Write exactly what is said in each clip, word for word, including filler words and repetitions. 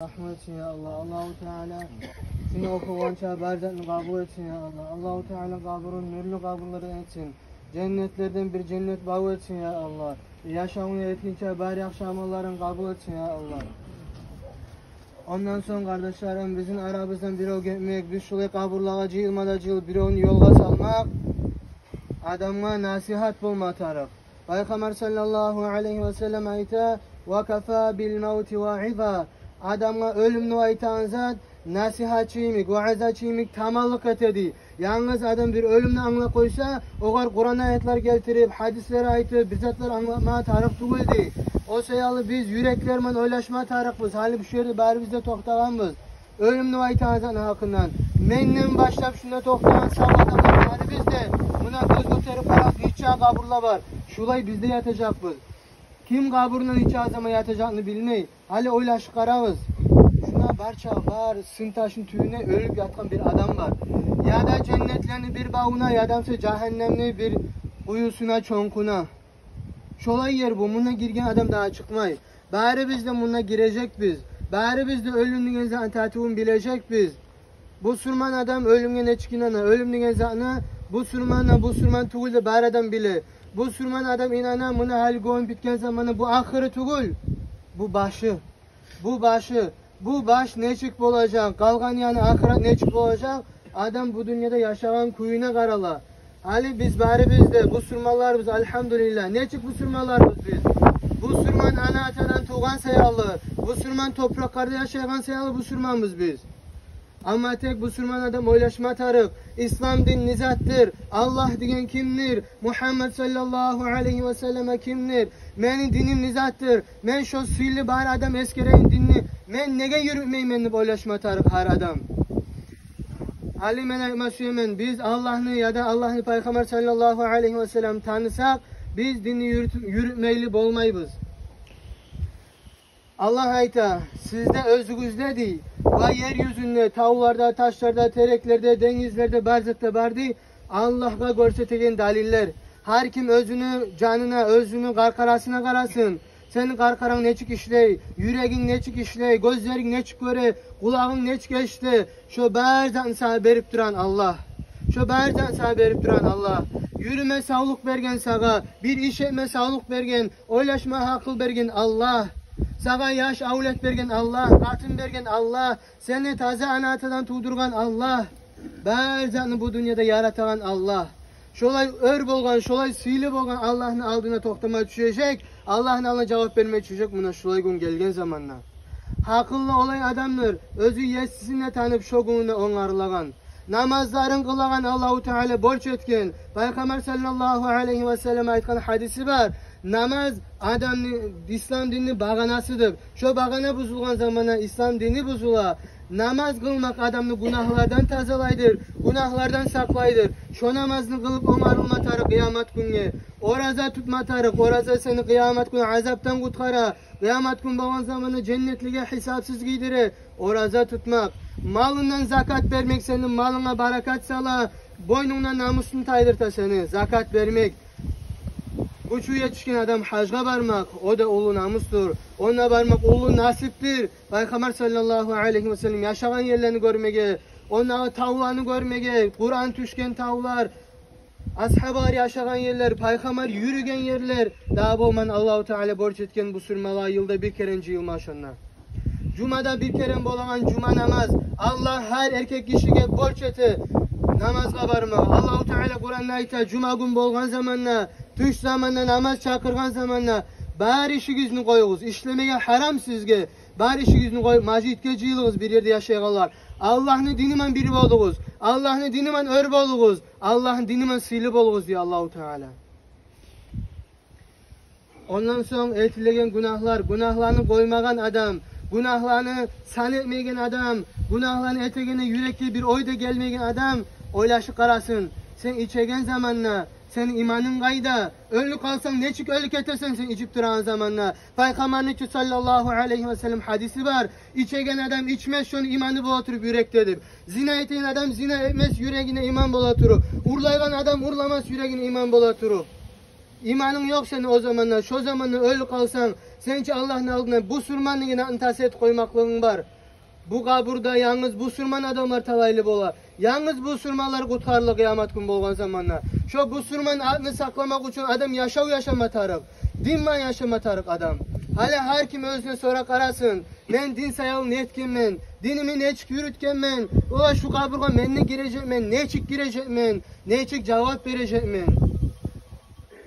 Рагьмат этсин, я Аллагь. Аллагьу Таала сени охугъанча бар затны къабул этсин, я Аллагь. Аллагьу Таала къабурун нюрлю къабурлардан этсин. Женнетлерден бир женнет бав этсин, я Аллагь. Яшавуну этгинче бар яхшы амалларын къабул этсин, я Аллагь. Ондан сонг, къардашларым, бизин арабыздан бирев гетмек, биз шулай къабурлагъа жыйылма да жыйылып, биревню ёлгъа салмакъ адамгъа насигьат болма тарыкъ. Пайхаммар саллаллагьу алайгьи ва саллам айта: «Ва кафа бил мавти ваиза». Адамгъа оьлюмню айтагъан зат насигьатчы йимик, ваизачы йимик таманлыкъ этеди. Янгыз адам бир оьлюмню англап къойса, огъар Къуран аятлар гелтирип, гьадислер айтып, бир затлар англатма тарыкъ тюгюлдю. О саялы биз юреклер мен ойлашма тарыкъбыз. Гьали бу ерде барыбыз да токътагъанбыз оьлюмню айтагъан затны гьакъындан. Менден башлап шунда токътагъан сав адамлар барыбыз да муна гёз гётерип къарагъыз, нече къабурлар бар. Шулай биз де ятажакъбыз. Ким къабурунда нече заман ятажакъны билмей. Гьали ойлашып къарагъыз. Шунда барча бар сын ташны тюбюнде оьлюп ятгъан бир адам бар. Яда женнетлени бир бавуна, яда буса жагьаннемни бир къуюсуна, чонкъуна. Шолай ер бу, мунда гирген адам дагъы чыкъмай. Барыбыз да мунда гирежекбиз. Барыбыз да оьлюм деген затны татывун билежекбиз. Бусурман адам оьлюмге нечик инана, оьлюм деген затны бусурман да, бусурман тюгюл де бар адам биле. Бусурман адам инана, муна гьали гёмюп битген заманы бу ахыры тюгюл, бу башы. Бу башы, бу баш нечик болажакъ, къалгъан яны ахырат нечик болажакъ, адам бу дюньяда яшагъан кююне къарала. Гьали биз барыбыз да бусурманларбыз, альгьамдулиллагь. Нечик бусурманларбыз биз? Бусурман ана-атадан тувгъан саялы, бусурман топуракъларда яшайгъан саялы бусурманбыз биз. Амма тек бусурман адам ойлашма тарыкъ: ислам дин не затдыр? Аллагь деген кимдир? Мугьаммад саллаллагьу алайгьи ва саллама кимдир? Мени диним не затдыр? Мен шо сыйлы бар адам эсгереген динни мен неге юрютмеймен деп ойлашма тарыкъ гьар адам. Гьали мен айтма сюемен, биз Аллагьны яда Аллагьны Пайхаммар саллаллагьу алайгьи ва саллам танысакъ, биз динни юрют-, юрютмейли болмайбыз. Аллагь айта: «Сизде, оьзюгюзде, – дей, – ва ер юзюнде, тавларда, ташларда, тереклерде, денгизлерде, бар затда бар, – дей, – Аллагьгъа гёрсетеген далиллер». Гьар ким оьзюню жанына, оьзюню къаркъарасына къарасын. Сени къаркъаранг нечик ишлей, юрегинг нечик ишлей, гёзлеринг нечик гёре, къулагъынг нечик эшите, шо бар затны сагъа берип турагъан Аллагь. Шо бар затны сагъа берип турагъан Аллагь. Юрюме савлукъ берген сагъа, бир иш этме савлукъ берген, ойлашма гьакъыл берген Аллагь. Сагъа яш авлет берген Аллагь, къатын берген Аллагь, сени таза ана-атадан тувдургъан Аллагь. Бар затны бу дюньяда яратагъан Аллагь. Шолай оьр болгъан, шолай сыйлы болгъан Аллагьны алдына токътама тюшежек, Аллагьны алдына жавап берме тюшежек муна шолай гюн гелген заманда. Гьакъыллы олай адамдыр, оьзю есисин де танып, шо гюнюне онгарылагъан. Намазларын къылагъан, Аллагьу Таала борч этген. Пайхаммар саллаллагьу алайгьи ва саллам айтгъан гьадиси бар: «Намаз адамны, ислам динни багъанасы», – деп. Шо багъана бузулгъан заманда ислам дини бузула. Намаз къылмакъ адамны гюнагьлардан тазалайдыр, гюнагьлардан сакълайдыр. Шо намазны къылып онгарылма тарыкъ къыямат гюнге. Ораза тутма тарыкъ, ораза сени къыямат гюн азапдан къутгъара. Къыямат гюн болгъан заманда женнетлеге гьисапсыз гийдире. Ораза тутмакъ, малындан закат бермек сени малынга баракат сала, бойнунгдан намусну тайдырта сени закат бермек. Гючю етишген адам гьажгъа бармакъ, о да уллу намусдур. Онда бармакъ уллу насипдир. Пайхаммар саллаллагьу алайгьи ва саллам яшагъан ерлени гёрмеге, ондагъы тавланы гёрмеге, Къуран тюшген тавлар, асгьабалар яшагъан ерлер, Пайхаммар юрюген ерлер, дагъы болман Аллагьу Таала борч этген бусурманлагъа йылда бир керен жыйылма шонда. Жумада бир керен болагъан жума намаз. Аллагь гьар эркек гишиге борч эте намазгъа бармагъа. Аллагьу Таала Къуранда айта: «Жума гюн болгъан заманда, тюш заманда, намаз чакъыргъан заманда бар ишигизни къоюгъуз. Ишлемеге гьарам сизге. Бар ишигизни къоюп, межитге жыйылыгъыз, бир ерде яшайгъанлар. Аллагьны дини мен бир болугъуз. Аллагьны дини мен оьр болугъуз. Аллагьны дини мен сыйлы болугъуз», – дей Аллагьу Таала. Ондан сонг этилеген гюнагьлар, гюнагьланы къоймагъан адам, гюнагьланы сан этмейген адам, гюнагьланы этегенде юрекге бир ой да гелмейген адам ойлашып къарасын. Сен ичеген заманда сени иманынг къайда? Оьлюп къалсанг, нечик оьлюп гетесен сен ичип турагъан заманда? Пайхаммарны чы саллаллагьу алайгьи ва саллам гьадиси бар: «Ичеген адам ичмес, шону иманы бола туруп юрекде», – деп. Зина этеген адам зина этмес, юрегинде иман бола туруп. Урлайгъан адам урламас, юрегинде иман бола туруп. Иманынг ёкъ сени о заманда, шо заманда оьлюп къалсанг, сен чи Аллагьны алдына бусурман деген атны тас этип къоймакълыгъынг бар. Бу къабурда янгыз бусурман адамлар талайлы бола. Янгыз бусурманлар къутгъарыла къыямат гюн болгъан заманда. Шо бусурман атны сакъламакъ учун адам яшав яшама тарыкъ. Дин булан яшама тарыкъ адам. Гьали гьар ким оьзюне сорап къарасын. Мен дин саялы не этгенмен? Динимни нечик юрютгенмен? О, шу къабургъа мен де гирежекмен, нечик гирежекмен? Нечик жавап бережекмен?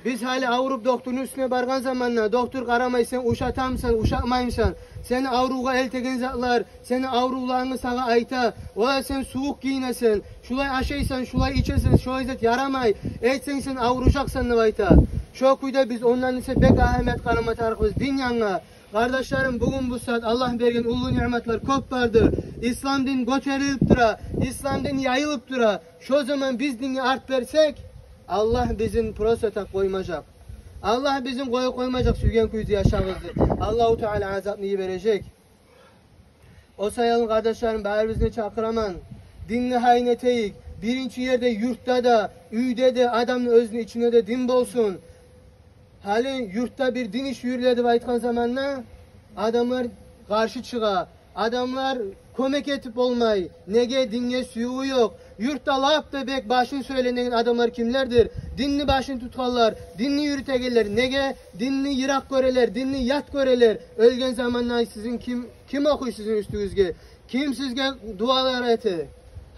Биз гьали авруп докторну уьстюне баргъан заманда, доктор къарамай, сен ушатамысан, ушатмаймысан. Сени аврувгъа элтеген затлар, сени аврувларынгны сагъа айта. Ола сен сувукъ гийинесен, шулай ашайсан, шулай ичесен, шолай зат ярамай. Этсенг, сен авружакъсан деп айта. Шо кюйде биз ондан эсе бек агьамият къарама тарыкъбыз дин янгъа. Къардашларым, бугюн бу сагьат Аллагь берген уллу ниъматлар кёп бардыр. Ислам дин гётерилип тура, ислам дин яйылып тура. Шо заман биз динге арт берсек, Аллагь бизин просто так къоймажакъ. Аллагь бизин къоюп къоймажакъ, сюйген кюйде яшагъыз деп. Аллагьу Таала азапны йибережек. О саялы, къардашларым, барыбызны чакъыраман. Динни гьайын этейик. Биринчи ерде юртда да, уьйде де, адамны оьзюню ичинде де дин болсун. Гьали юртда бир дин иш юрюле деп айтгъан заманда адамлар къаршы чыгъа. Адамлар кёмек этип болмай. Неге? Динге сюювю ёкъ. Юртда лап да бек башын сёйленеген адамлар кимлердир? Динни башын тутгъанлар, динни юрютегенлер. Неге? Динни йыракъ гёрелер, динни ят гёрелер. Оьлген заманда сизин ким, ким охуй сизин уьстюгюзге? Ким сизге дуалар эте?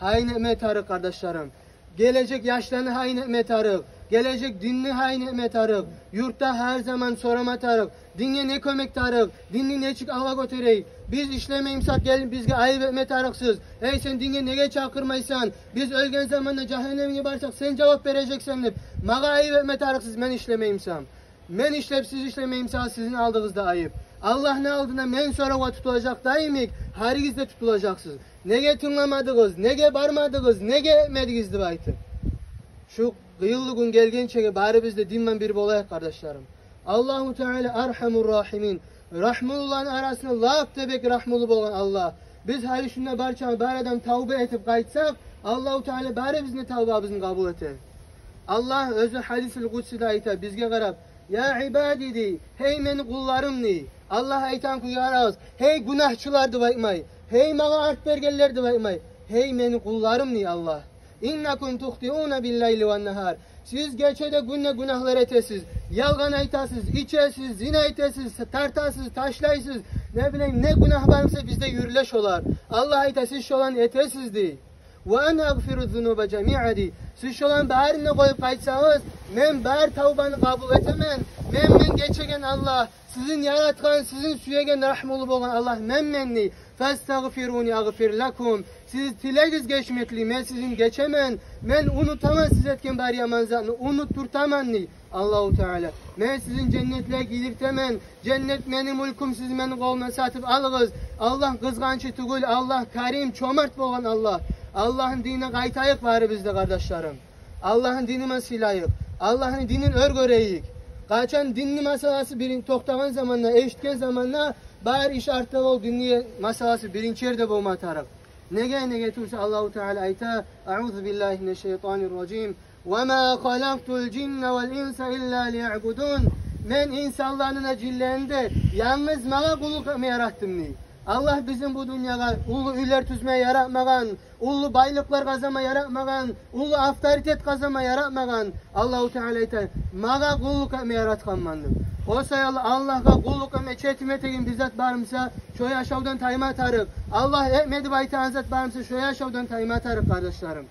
Гьайын этме тарыкъ, къардашларым. Гележек яшланы гьайын этме тарыкъ. Гележек динни гьайын этме тарыкъ. Юртда гьар заман сорама тарыкъ. Динге не кёмек тарыкъ? Динни нечик алгъа гётерейик? Биз ишлемей бусакъ, гелип бизге айып этме тарыкъсыз. Эй, сен динге неге чакъырмайсан? Биз оьлген заманда жагьаннемге барсакъ, сен жавап бережексен деп. Магъа айып этме тарыкъсыз, мен ишлемей бусам. Мен ишлеп, сиз ишлемей бусагъыз, сизин алдыгъызда айып. Аллагьны алдына мен соравгъа тутулажакъ да йимик, гьаригиз де тутулажакъсыз. Неге тынгламадыгъыз? Неге бармадыгъыз? Неге этмедигиз деп айтып. Шу къыйынлы гюн гелгинчеге барыбыз да дин булан бир болайыкъ, къардашларым. Аллагьу Таала архамур рахимин. Рагьмулуланы арасында лап да бек рагьмулу болгъан Аллагь. Биз гьали шунда барча, бар адам тавба этип къайтсакъ, Аллагьу Таала барыбызны тавбабызны къабул эте. Аллагь оьзю гьадисул къудсиде айта бизге къарап: «Я ибади», — дей, — «гьей мени къулларым», — дей. Аллагь айтагъан кюйге къарагъыз: «Гьей гюнагьчылар», — деп айтмай, «гьей магъа арт бергенлер», — деп айтмай, «гьей мени къулларым», — дей Аллагь. «Иннакум тухтиуна биллайли ван нагьар». Сиз гече де, гюн де гюнагьлар этесиз. Ялгъан айтасыз, ичесиз, зина этесиз, тартасыз, ташлайсыз. Не билейим, не гюнагь бар буса, бизде юрюле шолар. Аллагь айта, сиз шоланы этесиз, дей. «Ва ана агъфиру зунуба жамиа», — дей. Сиз шоланы барын да къоюп къайтсагъыз, мен бар тавбаны къабул этемен. Мен, мен гечеген Аллагь, сизин яратгъан, сизин сюеген, рагьмулу болгъан Аллагь мен, мен, дей. «Фастагъфируни агъфир лакум». Сиз тилегиз гечмекли, мен сизин гечемен. Мен унутаман сиз этген бар яман затны, унутдуртаман, дей Аллагьу Таала. Мен сизин женнетлеге гийиртемен. Женнет мени мюлкюм, сиз мени къолумдан сатып алыгъыз. Аллагь къызгъанчы тюгюл, Аллагь карим, чомарт болгъан Аллагь. Аллагьны динине къайтайыкъ барыбыз да, къардашларым. Аллагьны динин сыйлайыкъ. Аллагьны динин оьр гёрейик. Къачан динни масъаласы бирин токътагъан заманда, эшитген заманда, бар иш артда бол, динни масъаласы биринчи ерде болма тарыкъ. Неге, неге турса Аллагьу Таала айта: «Аузу биллагьи минаш шайтанир ражим. Ва ма халакътул жинна вал инса илла лиягъбудун». Мен инсанланы да, жинлени де янгыз магъа къуллукъ этме яратдым, дей. Аллагь бизин бу дюньягъа уллу уьйлер тюзме яратмагъан, уллу байлыкълар къазанма яратмагъан, уллу авторитет къазанма яратмагъан. Аллагьу Таала айта: «Магъа къуллукъ этме яратгъанман», — деп. О саялы Аллагьгъа къуллукъ этме четим этеген бир зат бар буса, шо яшавдан тайма тарыкъ. Аллагь этме деп айтагъан зат бар буса, шо яшавдан тайма тарыкъ, къардашларым.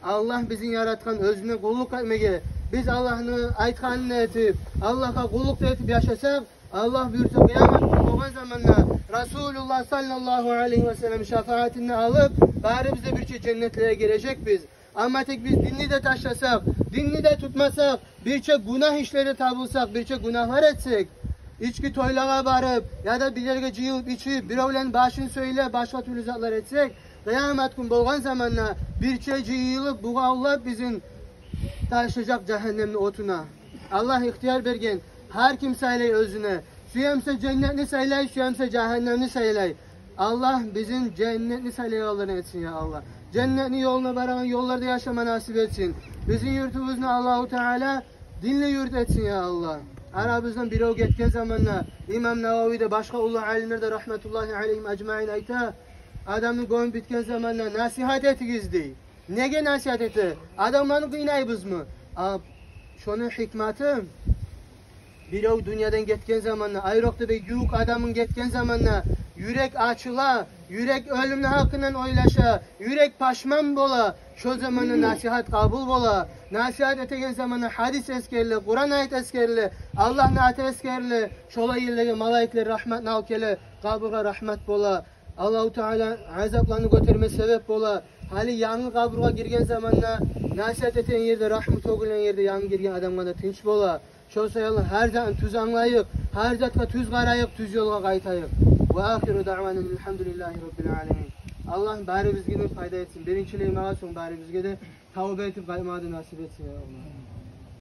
Аллагь бизин яратгъан оьзюне къуллукъ этмеге. Биз Аллагьны айтгъанын этип, Аллагьгъа къуллукъ этип яшасакъ, Аллагь буюрса, къыямат гюн болгъан заманда Расулуллагь саллаллагьу алайгьи ва саллам шафаатын алып, барыбыз да бирче женнетлеге гирежекбиз. Амма тек биз динни де ташласакъ, динни де тутмасакъ, бирче гюнагь ишледе табулсакъ, бирче гюнагьлар этсек, ички тойлагъа барып, яда бир ерге жыйылып ичип, биревлени башын сёйлеп, башгъа тюрлю затлар этсек, къыямат гюн болгъан заманда бирче жыйылып, бугъавлап бизин ташлажакъ жагьаннемни отуна. Аллагь ихтияр берген, гьар ким сайлай оьзюне. Сюе буса женнетни сайлай, сюе буса жагьаннемни сайлай. Аллагь бизин женнетни сайлайгъанлардан этсин, я Аллагь. Женнетни ёлуна барагъан ёлларда яшама насип этсин. Бизин юртубузну Аллагьу Таала динли юрт этсин, я Аллагь. Арабыздан бирев гетген заманда, имам Нававий де, башгъа уллу алимлер де, рагьматуллагьи алайгьим ажмаин, айта: адамны гёмюп битген заманда насигьат этигиз, дей. Неге насигьат эте? Адамланы къыйнайбызмы? А шону гьикматы: бирев дюньядан гетген заманда, айрокъда бек ювукъ адамынг гетген заманда, юрек ачыла, юрек оьлюмню гьакъындан ойлаша, юрек пашман бола. Шо заманда насигьат къабул бола. Насигьат этеген заманда гьадис эсгериле, Къуран аят эсгериле, Аллагьны аты эсгериле. Шолай ерлеге малайиклер рагьматны алып геле, къабургъа рагьмат бола. Аллагьу Таала азапланы гётерме себеп бола. Гьали янгы къабургъа гирген заманда насигьат этеген ерде, рагьму тёгюлген ерде янгы гирген адамгъа да тынч бола. Шо саялы гьар затны тюз англайыкъ, гьар затгъа тюз къарайыкъ, тюз ёлгъа къайтайыкъ. Ва ахиру даъвана алгьамдулиллагьи раббил аламин. Аллагь барыбызгъа да пайда этсин. Биринчилей магъа, сонг барыбызгъа да тавба этип къайтмагъа да насип этсин, я Аллагь.